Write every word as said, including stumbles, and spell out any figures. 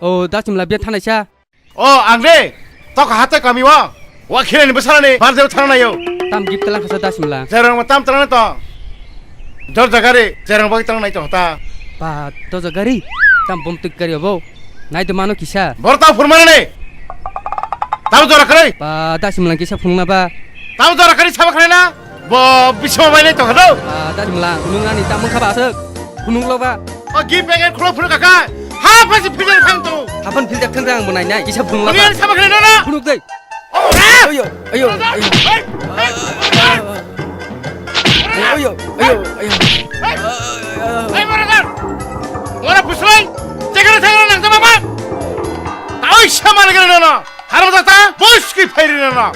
O, Dasimla, biya thanaisa. O, ang de. Tok hatai kami o. Wa khilani bwsarani barjao thana nayo. Tam gift lang khasa Dasimla. Jerang tam tana to. Dor jagari, jerang bai tana nai to ta. Ba, dor jagari. Tam bom tik kari obo. Nai to mano kisa. Bor ta phurmani. Tam jora kari. Ba, Dasimla kisa phungna ba. Tam jora kari sabak na. Bo bisma bai nai to hado. Ah, Dasimla, nung ani tamung khaba aswk. Phunuk lo ba. O gi packet khulo phunuk kaka. Ha pasi filter thang to. Hapan filter thang thang bo nai nai. Kisa phunuk lo ba. Ni sama khale no na. Phunuk dei. Oh, ah! Ayo, ayo, ayo. Hey, hey, hey. Ayo, ayo, ayo. Hey, hey, maragar. Mora puslai. Tegara tegara nang sama ba. Tao sama lagi no na. Haram jata. Bos ki phairi no na.